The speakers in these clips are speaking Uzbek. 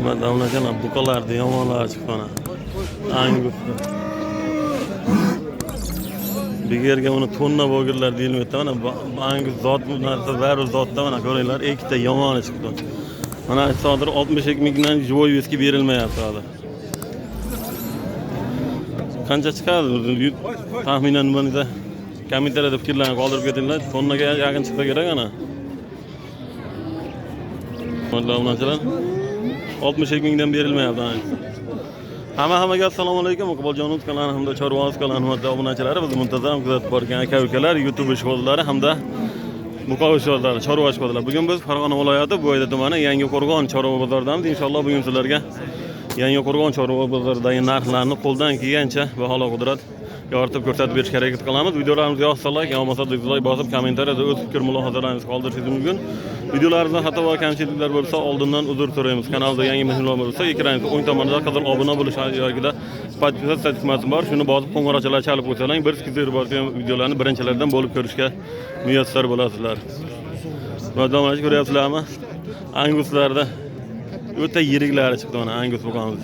Mana buqalarni yomonlari chiqdi mana. Angusni. Bu yerga uni tonna bogirlar deyilmaydi mana angus zot bu narsa baribir zotda mana ko'ringlar ikkita yomoni chiqdi. Mana shu hozir 62 mingdan живой вес ga berilmayapti hozir. Qancha chiqadi? Taxminan buni kommentariyada fikrlarni qoldirib ketinglar. Tonnaga yaqin chiqsa kerak ana. Obunachilar 62 mingdan berilmayapti. Ana. Hammaga assalomu alaykum. Iqboljon Uz kanali hamda Chorva Uz kanali hurmatli obunachilari, bizni muntazam kuzatib borgan aka ukalar, YouTube ishqibozlari hamda Buqov ishqibozlari, chorva ishqibozlari. Bugun biz Farg'ona viloyati Buvayda tumani Yangiqo'rg'on chorva bozoridamiz. Inshaalloh bugun sizlarga Yangiqo'rg'on chorva bozoridagi narxlarni qo'ldan kelgancha baholo qudrat yoritib ko'rsatib berishga harakat qilamiz. Videolarimizga yoqsa like, yoqmasa dislike bosib, kommentariyada o'z fikr mulohazalaringizni qoldirishingiz mumkin. Videolarimizda xato va kamchiliklar bo'lsa, oldindan uzr so'raymiz. Kanalda yangi mehmonlar bo'lsa, ekranning o'ng tomonida qizil obuna bo'lish yoki подписаться tugmasi bor. Shuni bosib qo'ng'iroqchalar chalib qo'ysalang, bir kuzatib borgan videolarni birinchilardan bo'lib ko'rishga muyassar bo'lasizlar. Mana ko'ryapsizlarmi? Anguslarda o'ta yiriklari chiqdi mana angus buqamiz.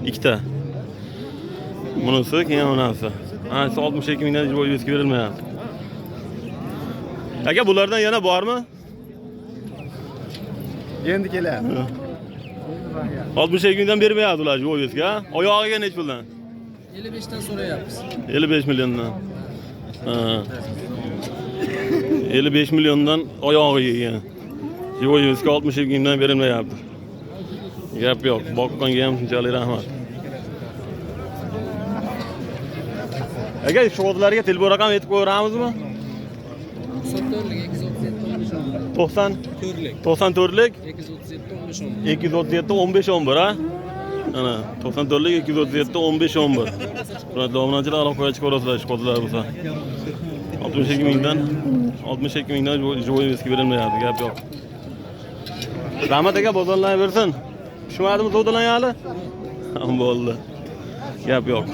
Ikkita. Bunisi keyin bunisi. Ha, 62 mingdan живой вес ga berilmayapti. Aka, bulardan yana bormi? Endi kelyapti. 62 mingdan bermayapti ular живой вес ga. Oyog'iga nech puldan? 55 dan so'rayapmiz. 55 milliondan. Ha. 55 milliondan oyog'iga ekan. Живой вес ga 62 mingdan berilmayapti. Gap yo'q. Boqqanga ham shunchalik rahmat. Aka, shu otlarga telefon raqam aytib qo'yaveramizmi? 94lik 237 15 11. 90 To'rtlik 94lik 237 15 11. 237 15 11 ha? Ana 94lik 237 15 11. Hurmatli obunachilar, aloqaga chiqaverasizlar shu qozlar bo'lsa. 62 mingdan 62 mingdan живой вес ga berilmayapti, gap yo'q. Rahmat aka, bozorlarni bersin. Tushmadimi savdolar hali? Bo'ldi. Gap yo'q.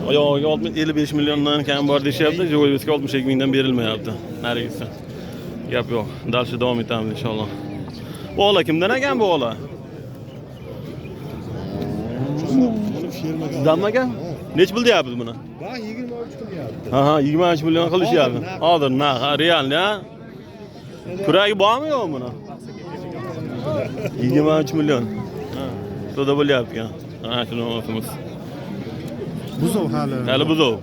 Oyog'iga 55 milliondan kam bor deyishyapti, живой вес ga 62 mingdan berilmayapti. Narigisi. Gap yo'q. Дальше davom etamiz inshaalloh. Bu ola kimdan ekan bu ola? Sizdanmi aka? Nech pul deyapsiz buni? Bak 23 qilyapti. Ha ha, 23 million qilishyapti. Hozir narx, ha, realni ha? Kuragi bormi yo'qmi buni? 23 million. Ha, savdo bo'lyapti ekan. Ha, shuni olamiz. Buzov hali. Hali buzov.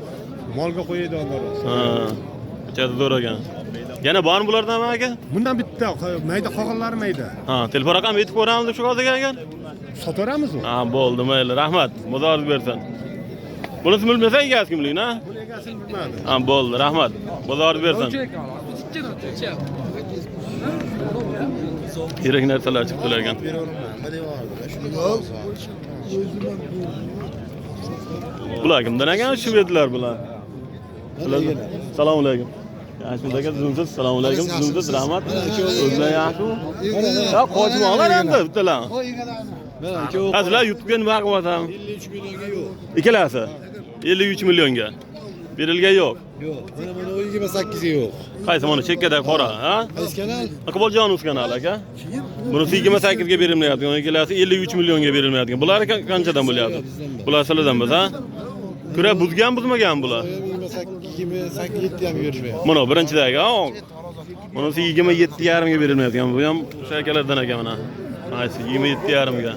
Molga qo'yadiganlar. Ha. Ichadi zo'r ekan. Yana bormi bulardan aka? Bundan bitta mayda qog'ozlari mayda. Ha, telefon raqam aytib ko'ramiz shu hozir aka. Sotaveramizmi? Ha, bo'ldi, mayli, rahmat. Bozoringiz bersin. Bunisi bilmasa egasi kimligini, ha? Buni egasini bilmadim. Ha, bo'ldi, rahmat. Bozoringiz bersin. Kerak narsalar chiqdi ekan. Bular kimdan ekan? Shvedlar bular. Assalomu alaykum. Yaxshimisiz aka, tuzumsiz? Assalomu alaykum, tuzumsiz, rahmat. O'zlar yaxshimi? Ha, qochmoqlar endi bittalar. Ha, sizlar YouTube'ga nima qilyapsan? 53 millionga yo'q. Ikkalasi 53 millionga. Berilgan yo'q. Yo'q. Mana buni 28 ga yo'q. Qaysi mana chekkada qora, ha? Qaysi kanal? Iqboljon uz kanali aka. Bunisi 28 ga berilmayapti, ikkalasi 53 millionga berilmayapti. Bular qanchadan bo'lyapti? Bular sizlardan biz, ha? Kura buzgan buzmagan bular. 28 27 ham berilmayapti. Mana birinchidagi, ha? Bunisi 27,5 ga berilmayapti. Bu ham o'sha akalardan ekan mana. Qaysi 27,5 ga.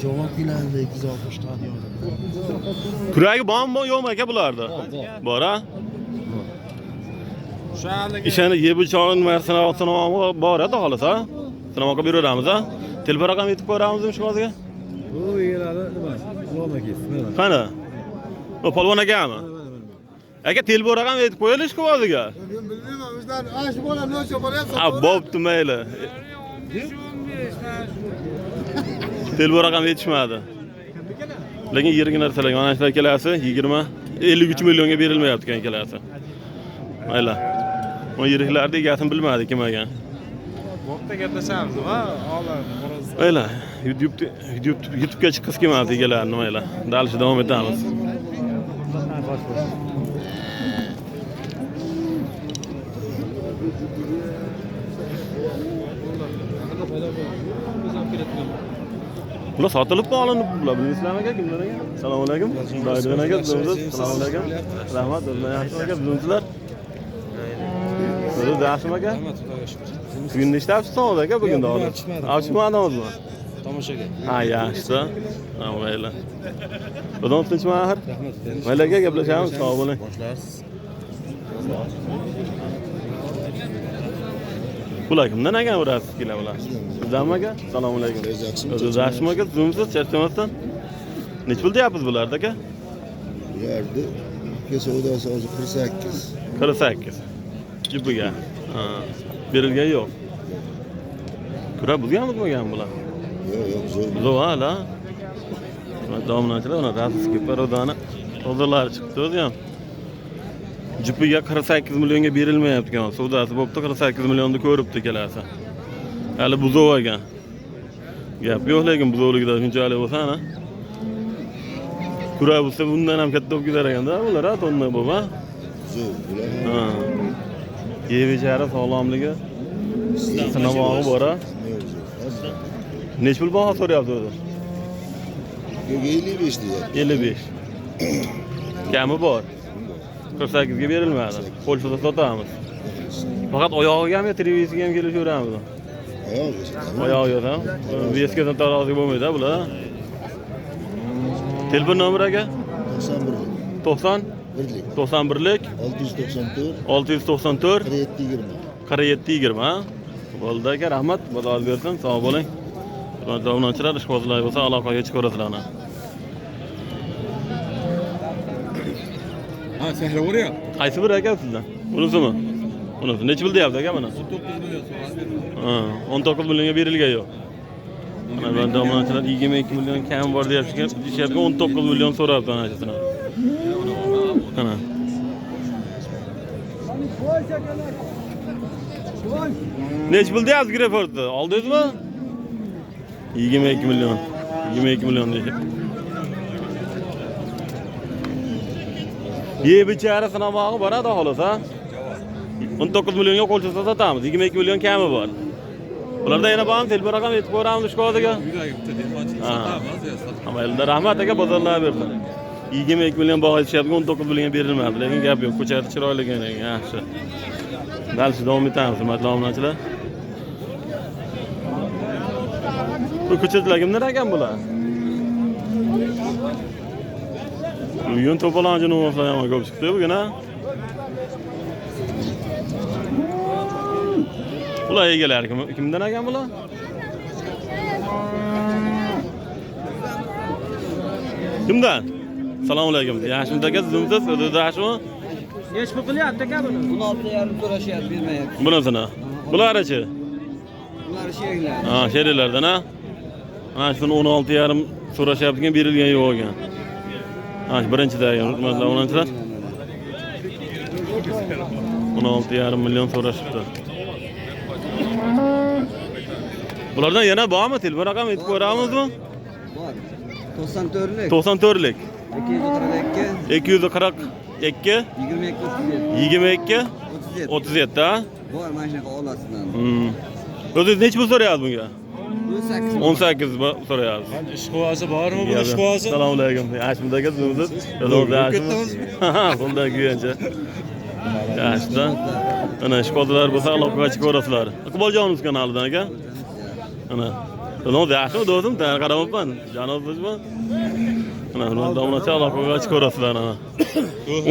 Javob keladi 260 ta. Kuragi bormi yo'qmi aka bularda? Bor, ha? Ishani yeb ichon sinovi bor edi xolos, ha? Sinovga beraveramiz, ha? Telefon raqam aytib qo'yaramizmi shu hozirga? Bu egalari nima? Ulom aka. Qani? O polvon akami? Aka telefon raqam aytib qo'yaylik shu hozirga. Men bilmayman, o'zlari ana shu bola nima bo'lyapti? Ha, bo'pti, mayli. Telefon raqam yetishmadi. Lekin yirik narsalar, mana shular ikkalasi 53 millionga berilmayapti ekan ikkalasi. Mayli. Bu yiriklarni egasini bilmadik kim ekan. Bo'pti, gaplashamiz, va oladi. Mayli, YouTube'ga chiqqisi kelmadi egalarini, mayli. Dальше davom etamiz. Bular sotilibmi olinib bular bilmaysizlarmi aka kimlar aka? Assalomu alaykum. Xudoyjon aka, assalomu alaykum. Rahmat, o'zinglar yaxshimi aka? Bizimchilar. O'zingiz yaxshimi aka? Rahmat, Xudoga shukur. Bugun nechta ovchi sog'di aka bugun Yo'q, hozir? bugun chiqmadim. Ov chiqmadingizmi? Tomoshaga. Ha, yaxshi. Ha, mayli. Xudo tinchmi axir? Rahmat. Mayli aka, gaplashamiz. Sog' bo'ling. Boshlarsiz. Bular kimdan ekan urasizlar bular? Sizdanmi aka? Assalomu alaykum. O'zingiz yaxshimi aka? Tuzukmisiz? Charchamasdan? Nechi pul deyapsiz bularda aka? Bularni uka savdosi hozir 48. 48. Jupiga. Ha. Berilgan yo'q. Kura buzgan buzmagan bular? Yo'q, yo'q, zo'r. Buzov hali. Dominachilar mana rossiyskiy parodani hozirlari chiqdi o'zi ham. Jupiga 48 millionga berilmayapti ekan. Savdosi bo'pti 48 millionni ko'ribdi kelasi. Hali buzov ekan. Gap yo'q lekin buzovligida shunchalik bo'lsa ana. Kura bo'lsa bundan ham katta bo'lib ketar ekanda bular ha tonna bo'lib ha. Zo'r. Bular Ha. Yeb ichari sog'lomligi sinamog'i bor ha. zo'r. Nechi pul baho so'rayapti o'zi? Yo'q, 55 deyapti. 55. Kami bor. 48 ga berilmadi. Qo'lsida sotamiz. Faqat oyog'iga ham yo televizorga ham kelishaveramiz. Oyoq esa. Oyog'iga ham. Veskadan taroziga bo'lmaydi bular. Telefon nomeri aka? 91. 90 Birlik. 91lik 694 694 47 20. 47 20 ha? Bo'ldi aka, rahmat. Bozor bersin, sog' bo'ling. Hurmatli obunachilar, ishqibozlar bo'lsa aloqaga chiqaverasizlar. Ha, sehri. Qaysi biri aka sizdan? Bunisimi? Bunisi. Nechi pul deyapti aka buni? 19 million so'radi. Ha, 19 millionga berilgan yo'q. Mana bu obunachilar 22 million kam bor deyapti, deyishyapti, 19 million so'rabdi ana shuni. Ana. Nechi pul deyapsiz Greyfordni? Oldingizmi? 22 million. 22 million deyapti. Yeb ichari sinamog'i boradi xolos ha. 19 millionga qo'l chizsa sotamiz. 22 million kami bor. Ularda yana bormi? Telefon raqam aytib ko'ramiz ishqibozga. Yuragi bitta dehqonchilik Ha. sotamiz, ya sotamiz. Mayli, rahmat aka, bozorlar bersin. 22 million baho aytishyapti, 19 millionga berilmadi, lekin gap yo'q. Ko'chati chiroyli ekan, yaxshi. Дальше davom etamiz, hurmatli obunachilar. Bu ko'chatlar kimlar ekan bular? Bugun to'polonchi novvoslar ham ko'p chiqdi bugun ha. Bular egalari kim, kimdan ekan bular? Kimdan? Assalomu alaykum. Yaxshimisiz aka, tuzukmisiz? O'zingiz yaxshimi? Nechi pul qilyapti aka buni? 16,5 so'rashyapti, bermayapti. Bunisini. Bularichi? Bular sheriklar. Ha, sheriklardan ha. Mana shuni 16,5 so'rashyapti ekan, berilgan yo'q ekan. Ha, shu birinchida ekan, hurmatli obunachilar. 16,5 million so'rashibdi. Bulardan yana bormi? Telefon raqam aytib ko'ramizmi? Bor. 94lik, 94lik 242, 242 22 37. 22 37. 37 ha? Bor, mana shunaqa olasidan. O'zingiz nechi pul so'rayapsiz bunga? 18. 18 so'rayapsiz. Ishqibozi bormi buni ishqibozi? Assalomu alaykum. Yaxshimisiz aka, tuzukmisiz? Yaxshimisiz? Bo'ldi kuyancha. Yaxshida. Ana ishqibozlar bo'lsa aloqaga chiqaverasizlar. Iqboljonimiz kanalidan aka. Ana. O'zingiz yaxshimi do'stim? Qaramabman. Jonozmi? Ana, hurmatli obunachilar aloqaga chiqaverasizlar ana.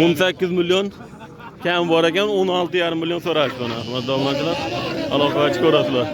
18 million kam bor ekan, 16,5 million so'rashdi ana. Hurmatli obunachilar aloqaga chiqaverasizlar.